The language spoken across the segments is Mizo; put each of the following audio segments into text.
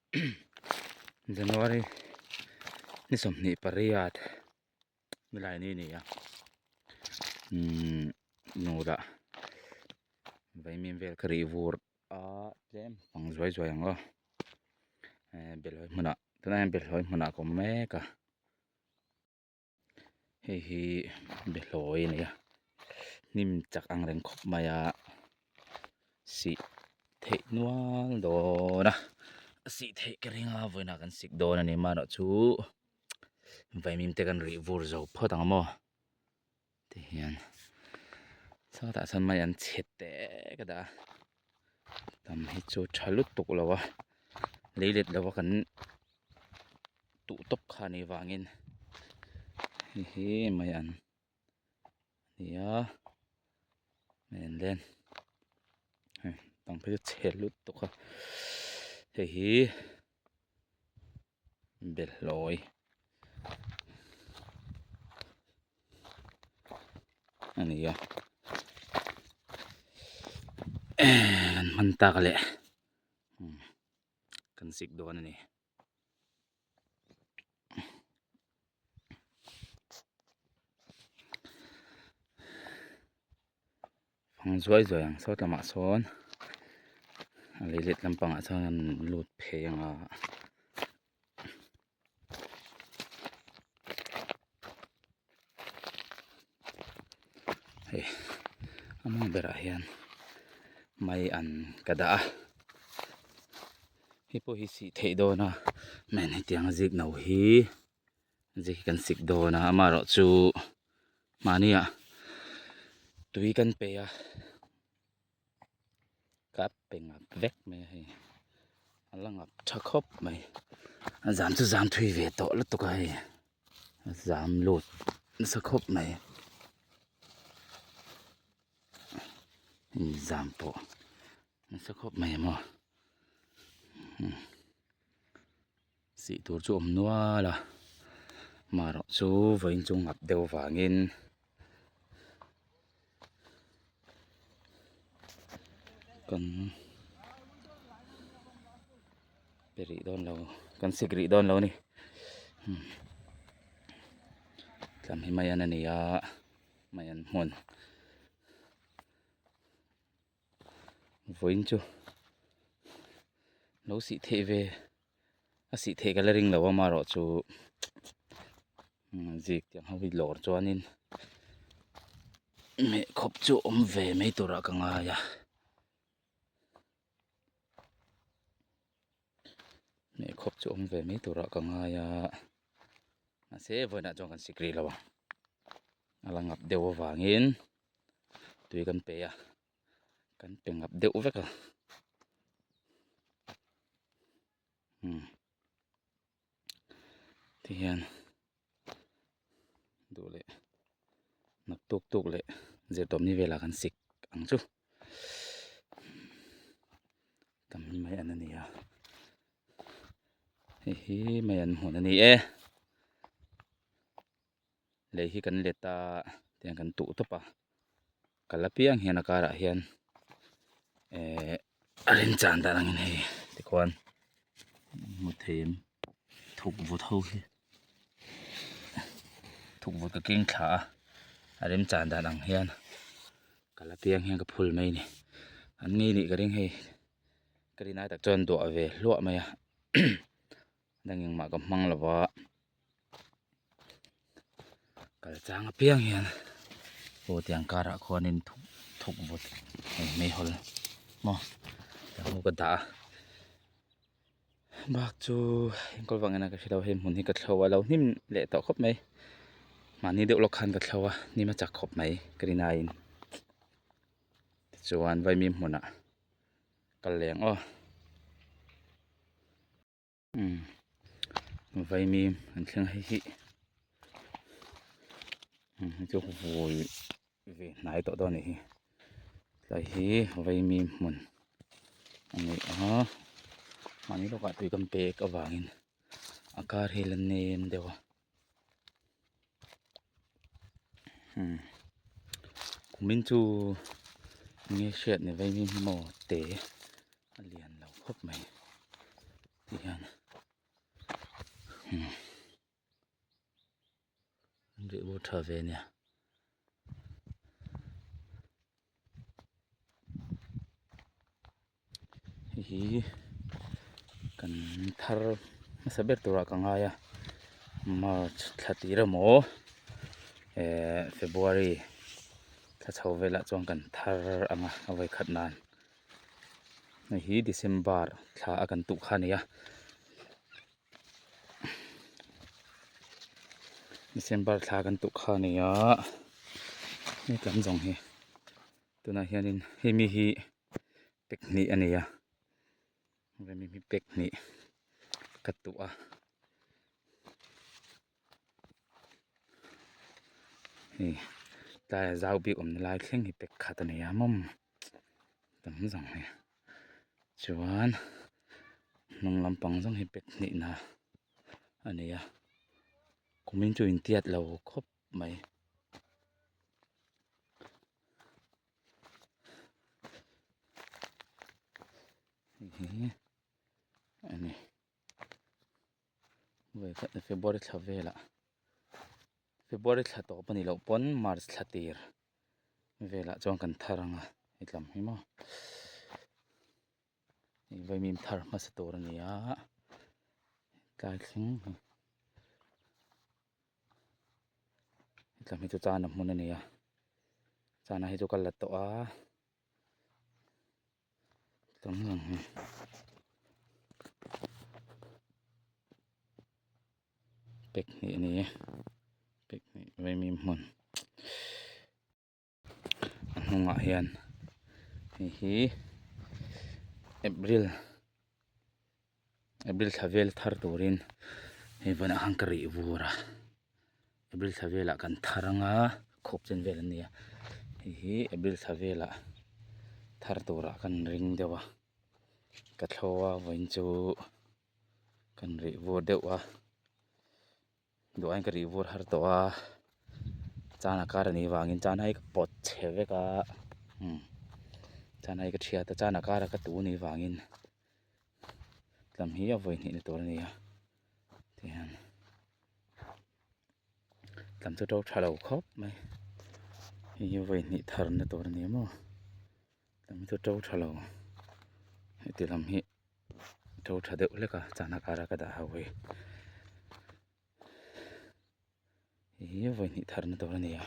January ni 28 nilai ni a ni a umm nulah vaimim vel ka rih vur a tlem pang zuai zuai ang aw eh bawlhhlawh hmunah tunah hian bawlhhlawh hmunah ka awm mek a. Hei hi behlawi a ni a hnim chak ang reng khawp mai a sih theih nual dawn a a sih theih ka ring a vawiinah kan sik dawn a ni amaherawhchu vaimim te kan rih vur zo phawt ang maw tihian sawtah sawn mai an chhe te ka dah a tam hi chu tha lutuk lo a lei let lo a kan tuh tawp kha a nih vangin hei hi mai an ni a mai an len hei tang phei chu chhe lutuk a hei hi bawlhhlawi a ni a kan hman tak leh. Kan sik dawn a ni. Fang zuai zuai ang saw lamah sawn a lei let lampangah chuan an lut phei ang a. Hei a hmang berah hian mai an ka dah a hei pawh hi sih theih dawn a men hetiang zik no hi zik hi kan sik dawn a amaherawhchu mahniah tui kan pe a. Ka pe ngap vek mai a hei a la ngap tha khawp mai a zam chu zam thui ve tawh lutuk a hei a zam lut nasa khawp mai zam pawh nasa khawp mai a maw sih tur chu a awm nual a marawh chu vawiin chu ngap deuh vangin kan pe rih dawn lo kan sik rih dawn lo a ni tlam hi mai an a ni a mai an hmun vawiin chu lo sih theih ve a sih theih ka la ring lo a amaherawhchu zik tiang ho hi lawr chuanin meh khawp chu awm ve mai turah ka ngai a meh khawp chu awm ve mai turah ka ngai a mahse vawiinah chuan kan sik rih lo ang a la ngap deuh avangin. Tui kan pe a kan pe ngap deuh vek a umm tihian duh leh nak tuk tuk leh zirtawp ni velah kan sik ang chu tam hi mai an ani a hei hi mai an hmun ani e. Lei hi kan let a tiang kan tuh tawp a kal apiang hian a karah hian ehh a remchan dan angin hei tikhuan hmu thei em thuk vut ho hi thuk vut ka keng thla a a remchan dan ang hian kal apiang hian ka phul mai a ni an ngei nih ka ring hei ka rin ai tak chuan duah ve hluah mai a dang engmah ka hmang lo va. Kal chang apiang hian aw tiang karah khuanin thuk thuk vut hei meihawl maw tiang ho ka dah a bak chu enkawl vang ena ka hre lo hei hmun hi ka thlo a lo hnim leh tawh khawp mai mahni deuh lawk khan ka thlo a hnim a chak khawp mai ka rin aiin tichuan vaimim hmunah kal leh ang aw. Umm vaimim an thleng hei hi umm hei chu vawi ve hnai tawh dawn a nih hi tlai hi vaimim hmun a ni a mahni lawkah tui kan pek avangin a kar hi la nem deuh a umm kumin chu enge hriat ni vaimim hi maw te a lian lo khawp mai. Ti hian an rih bur tha ve nia. Hei hi kan thar hmasa ber turah ka ngai a march thla tir emaw ehh february thla chho velah chuan kan thar ang a a vawikhat nan hei hi december thla a kan tuh kha a ni a december thla kan tuh kha a ni a hei lam zawng hi. Tunah hianin hemi hi pack hnih a ni a hemi hi pack hnih ka tuah a hei tlaiah zau bik awmna lai thleng hi pack khat a ni a mawm tam zawng hi chuan hnung lampang zawng hi pack hnihna a ni a kumin chu intiat lo khawp mai. Hei a ni vawikhat February thla velah February thla tawp a nih loh pawn March thla tir velah chuan kan thar ang a hetlam hi maw hei vaimim thar hmasa tur a ni a tlai thleng hi. Hetlam hi chu chana hmun a ni a chana hi chu ka la tawh a tam lang hi pack hnih a ni e pack hnih vaimim hmun a hnungah hian hei hi april april thla vel thar turin hei vawnah khan ka rih vur a april thla velah kan thar anga khawp chen vel an ni a hei hi april thla velah thar turah kan ring deuh a ka thlo a vawiin chu kan rih vur deuh a. Duh aiin ka rih vur har tawh a chana kar a nih vangin chana hi ka pawt chhe vek a umm chana hi ka thiat a chana kara ka tu nih vangin tlam hi a vawi hnih na tur a ni a tihian tlam chu to tha lo khawp mai hei hi vawi hnih thar na tur a ni maw tlam hi chu to tha lo heti lam hi. To tha deuh hlek a chana kara ka dah ho hi hei hi vawi hnih thar na tur a ni a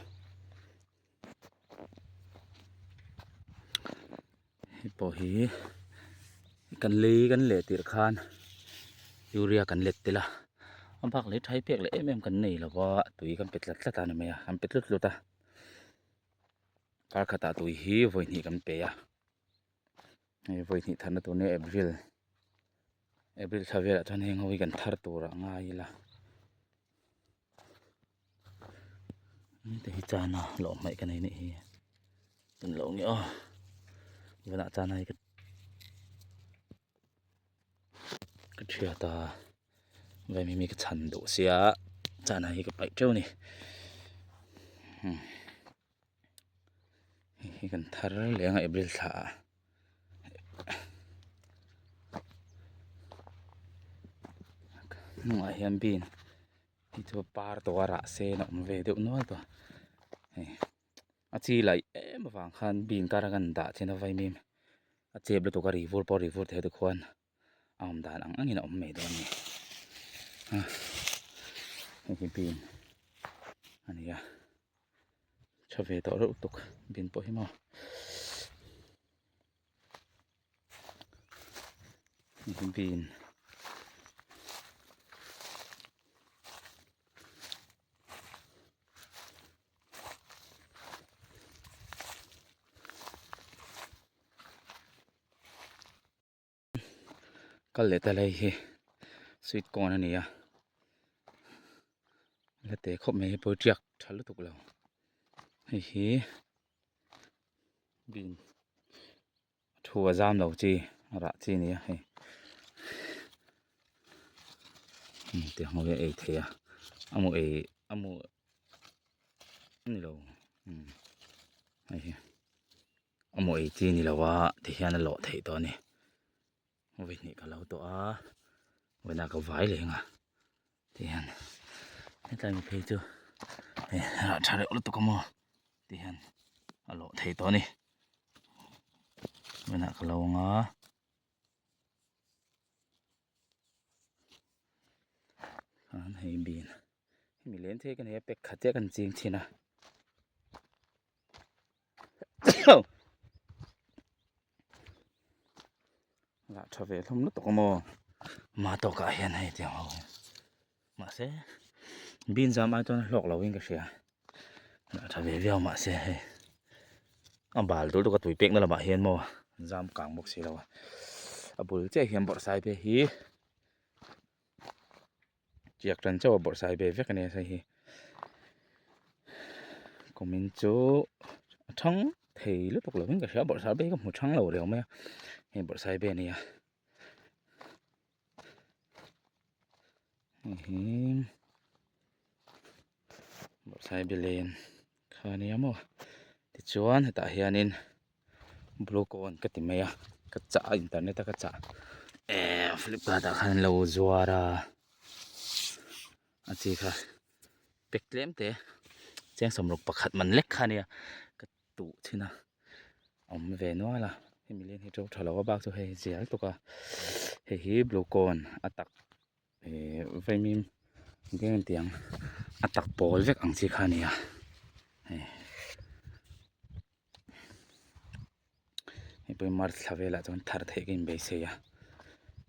hei pawh hi kan lei kan leh tirh khan urea kan let tel a a bak leh thai pek leh em em kan nei lo va tui kan pe tlat tlat a ni mai a kan pe tlut tlut a kar khatah tui hi vawi hnih kan pe a. Hei vawi hnih tharna tur nia April April thla velah chuan heng ho hi kan thar tur ah ngai ila hei te hi chana lawh hmaih ka nei anih hi tun loh nge aw tunah chana hi ka thiat a vaimim hi ka chhan duh sia chana hi ka paih teuh a ni. Hei hi kan thar leh anga april thla ah hnungah hian bean hei chu par tawh a rah sen a awm ve deuh nual tawh hei a chi laih em avang khan bean kar a kan dah chin a vaimim a chep lutuk a ri vur pawh a ri vur thei te khuan a awm dan ang angin a awm mai dawn a ni a hei hi bean a ni a tha ve tawh reuh tuk bean pawh hi maw hei hi bean. Kal leh ta lai hi sweet corn a ni a la te khawp mai hi pawi tiak tha lutuk lo hei hi bean thu a zam lo chi a rah chi a ni a hei tiang ho hi a ei theih a a mu ei a mu a ni lo hei hi. A maw ei chi ni lo a ti hian a lawh theih tawh a ni vawi hnih ka lo tawh a. Vawiinah ka vai leh ang a ti hian hetlai mi phei chu hei rah tha reuh lutuk a maw ti hian a lawh thei tawh a ni vawiinah ka lo ang a. Khan hei bin hemi len thei ka nei a pek khat chiah kan ching thin a. Lah tha ve hlawm lutuk a maw ma tawkah hian hei tiang ho hi mahse bean zam ai chuan a hlawk lo in ka hria lah tha ve viau mahse hei a bal dul duk a tui pek na lamah hian maw zam kang bawk si lo a a bul chiah hian bawrhsai te hi chiak tan chauh a bawrhsai ve vek a nia hei hi kumin chu a thang thei lutuk lovin ka hria bawrhsai be hi ka hmu thang lo reuh mai a hei bawrhsai be a nia hei hi bawrhsai be len kha a nia maw tichuan hetah hianin blue cone ka ti mai a ka chah a internet a ka chah ehh flipkart ah khan an lo zuar a a chi kha pack tlem te cheng sawmruk pakhat man lek kha a nia ka tuh thin a awm ve nual a hemi leng hi to tha lo a bak chu hei zial tuk a hei hi blue cone a tak Ehh vaimim deng tiang a tak pawl vek ang chi kha a ni a hei hei pawh hi march thla velah chuan thar theih ka inbeisei a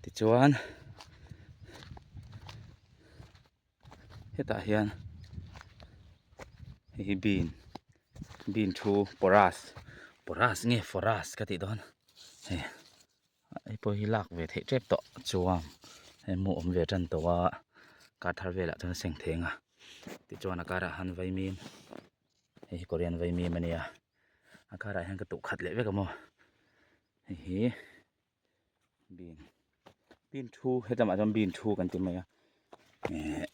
tichuan hetah hian hei hi bean bean thu porous porous nge forous ka tih dawn hei. Hei pawh hi lak ve theih tep tawh chuan hei mu awm ve tan tawh a kar thar velah chuan a seng thei ang a tichuan a karah han vaimim hei hi korean vaimim a nia a karah hian ka tuh khat leh vek a maw hei hi bean bean thu hetlangah chuan bean thu kan ti mai a ehh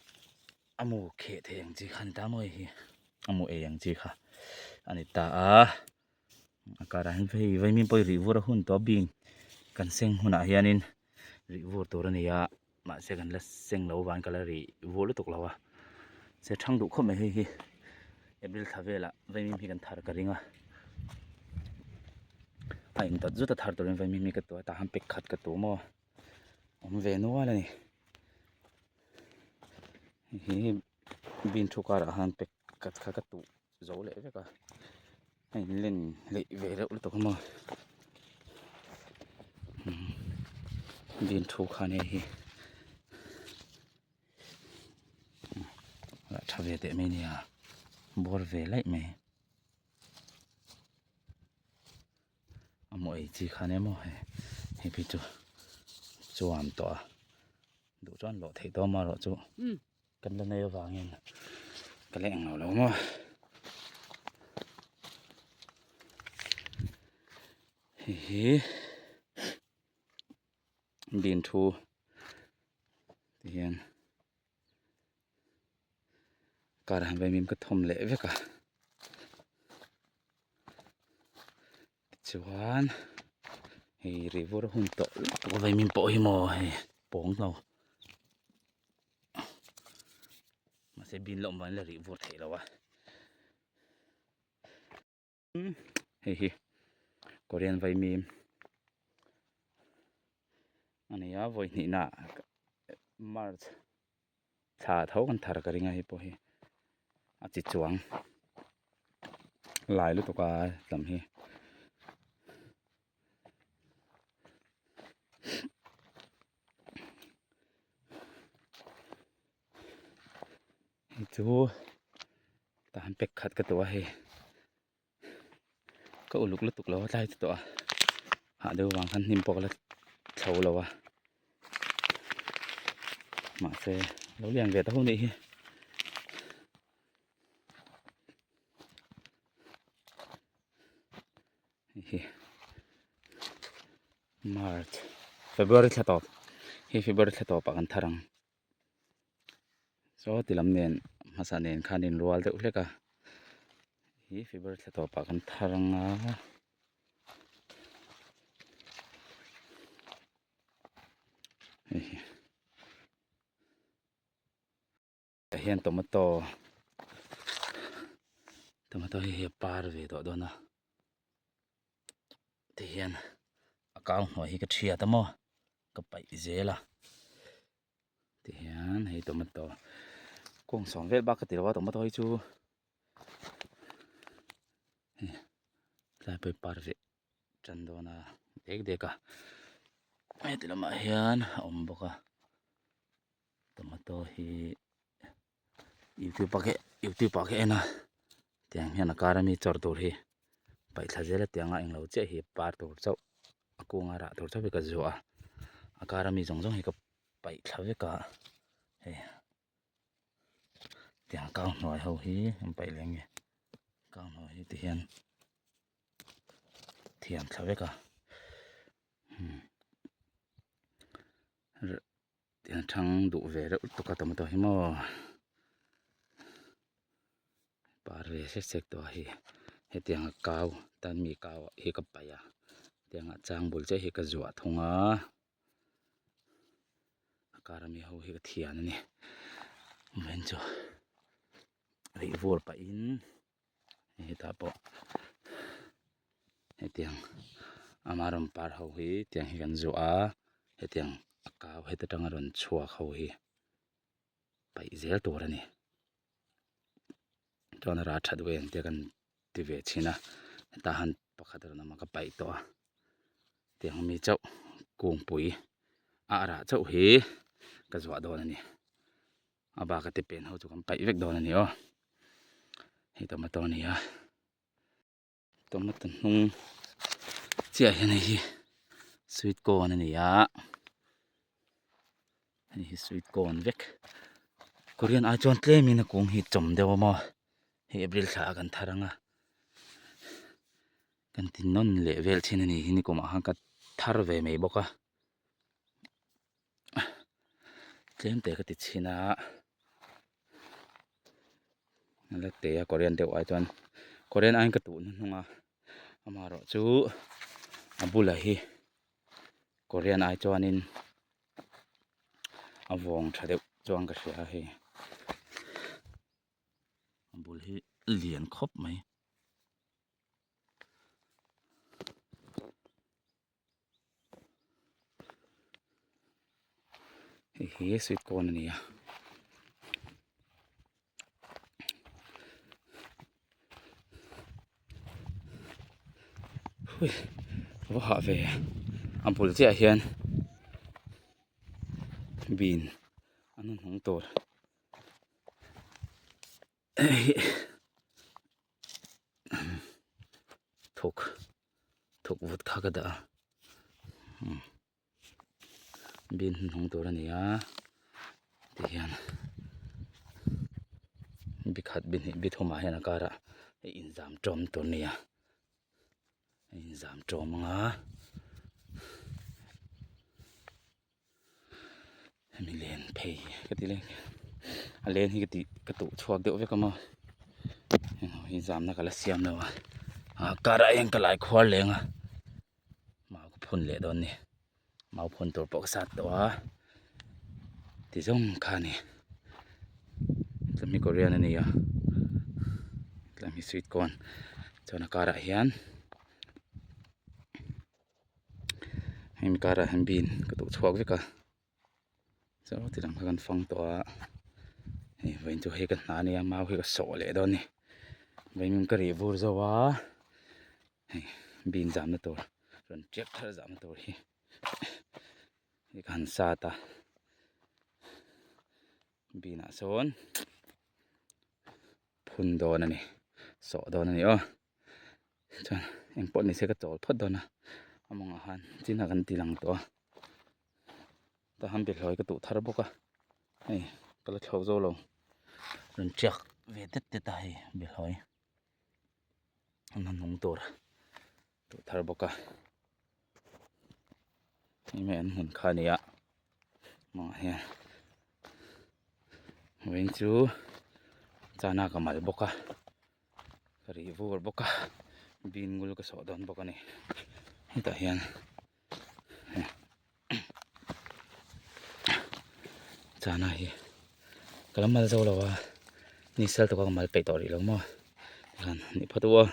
a mu kheh thei ang chi kha a ni ta maw hei hi a mu ei ang chi kha a ni ta a. A karah hian hei vaimim pawh hi rih vur a hun tawh a bean kan seng hunah hianin rih vur tur a ni a mahse kan la seng lo avangin ka la rih vur lutuk lo a se thang duh khawp mai hei hi april thla velah vaimim hi kan thar ka ring a a indawt zut a thar turin vaimim hi ka tu a tah hian pek khat ka tu maw awm ve nual a ni hei hi bean thu karah hian pek khat kha ka tuh. Zo leh vek a a in len hleih ve reuh lutuk a maw bean thu khan hei hi lah tha ve teh mai nia bawr ve laih mai a maw ei chi khan emaw hei hei phei chu chuan tawh a duh chuan lawh theih dawn marawh chu. Kan la nei avangin ka la englo lo maw. Hei hi bean thu ti hian car han vaimim ka thawm leh vek a tichuan hei rih vur a hun tawh lutuk a vaimim pawh hi maw hei pawng lo. Mahse bin la awm vangin la rih vur theih lo a hei hi korean vaimim a ni a vawi hnihna march thla tho kan thar ka ring a hei pawh hi a chi chuang lai lutuk a lam hi. Hei chu tah han pack khat ka duh a hei ka uluk lutuk lo a tlai chu tawh a hah deuh vang khan hnim pawh ka la thlo lo a mahse lo lian ve ta ho nih hi. Hei hi March February thla tawp hei February thla tawpah kan thar ang saw ti lam nen hmasa nen khan in rual deuh hlek a hi February thla tawpah kan thar ang a hei hi. hian tomato tomato hi hei a par ve tawh dawn a tihian a kau hnuai hi ka thiat a maw ka paih zel a tihian hei tomato kawng sawm vel bak ka ti lo a tomato hi chu hei tlai pawh hi par ve tan dawn a dek dek a heti lamah hian a awm bawk a tomato hi youtube ah youtube ah ka en a tiang hian a kar ami chawr tur hi paih thla zel a tiang a englo chiah hi par tur chauh a kunga rah tur chauh hi ka zuah a a kar ami zawng zawng hi ka paih thla vek a hei tiang kau hnuai ho hi an paih leh nge kau hnuai hi ti hian thiam thla vek a tiang thang duh ve reuh lutuk a tomato hi maw par ve sek sek tawh a hi hetiang a kau tan mi kau hi ka paih a tiang a chang bul chiah hi ka zuah thung a a kar ami ho hi ka thian a ni vawiin chu rih vur pahin. hetah pawh hetiang ama rawn par ho hi tiang hi kan zuah a hetiang a kau heta tanga rawn chhuak ho hi paih zel tur a ni chuan a rah that vel te kan ti ve thin a hetah han pakhat rawn awm a ka paih tawh a tiang ami chauh kungpui a rah chauh hi ka zuah dawn a ni. A bak a te pen ho chu kan paih vek dawn a ni aw hei tomato a ni a tomato hnung chiah hian hei hi sweet corn a ni a hei hi sweet corn vek korean ai chuan tlem in a kung hi chawm deuh a maw hei april thla ah kan thar ang a kan ti nawn leh vel thin a ni hi nikum ah khan ka thar ve mai bawk a. Tlem te ka ti chhin a la te a korean deuh ai chuan korean aiin ka tuh hnuhnung a amaherawh chu a bulah hi korean ai chuanin a vawng tha deuh chuan ka hria a hei a bul hi lian khawp mai. Hei hi sweet corn a ni a hui va hah ve a bul chiah ah hian bean a hnuhnung tur Thuk thuk vut kha ka dah a bin hnuhnung tur a ni a tihian bi khat bi hnih bi thum ah hian a karah a inzam tawm tur a ni a a inzam tawm ang a. Hemi len phei ka ti leng a len hi ka tih ka tuh chhuak deuh vek a maw hei zamna ka la siam lo a ah karah hian ka lai khuar leng a mau ka phun leh dawn a ni mau phun tur pawh ka sat tawh a ti zawng kha a ni tlem hi korean a ni a tlem hi sweet corn chuan a karah hian. Hemi karah hian bean ka duh chhuak vek a chuan ti lam kha kan fang tawh a hei vawiin chu hei ka hna a nia mau hi ka sawh leh dawn a ni vawiin ka rih vur zo a hei bean zamna tur rawn tiak thar zamna tur hi hei ka han sat a bean ah sawn phun dawn a ni sawh dawn a ni aw. Chuan eng pawh ni se ka chawl phawt dawn a a mawngah khan chin a kan ti lang tawh a tah khan behlawi ka tuh thar bawk a hei ka la thlawh zo lo rawn tiak ve tet tet a hei behlawi an han hmang tur tuh thar bawk a hei mai an hmun kha a ni a mawngah hian vawiin chu chana ka mal bawk a. Ka rih vur bawk a bean ngul ka sawh dawn bawk a ni hetah hian chana hi Ka la mal zo lo a, ni sel tawka ka mal peih tawh rih lo maw tikhan nih phawt u a.